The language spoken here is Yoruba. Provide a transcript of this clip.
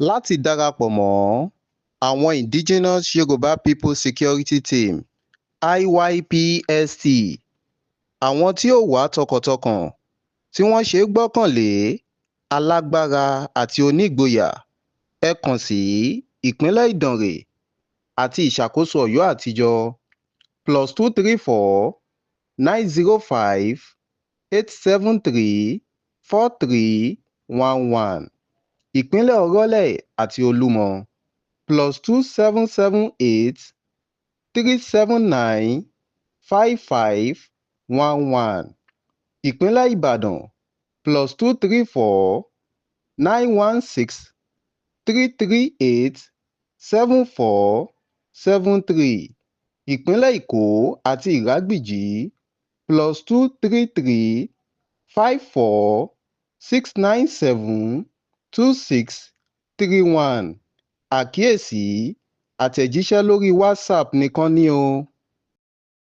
Láti darapọ̀ mọ́ àwọn Indigenous Yoruba People Security Team, IYPST, àwọn tí ó wá tọkàntọkàn, tí wọ́n ṣeé gbọ́kànlé, alágbára àti onígboyà, ẹ kàn sí Ìpínlẹ̀ Ìdànrè àti Ìṣàkóso Ọ̀yọ́ Àtijọ́, +234 905 873 4311, Ìpínlẹ̀ Ọ̀rọ̀lẹ̀ àti Olúmọ, +2778 379 5511, Ìpínlẹ̀ Ìbàdàn, +234 916 338 7473, Ìpínlẹ̀ Èkó àti Ìrágbìjí, +233 54 697 2631. Àkíyèsí: Àtẹ̀jíṣẹ́ lórí WhatsApp nìkan ni o.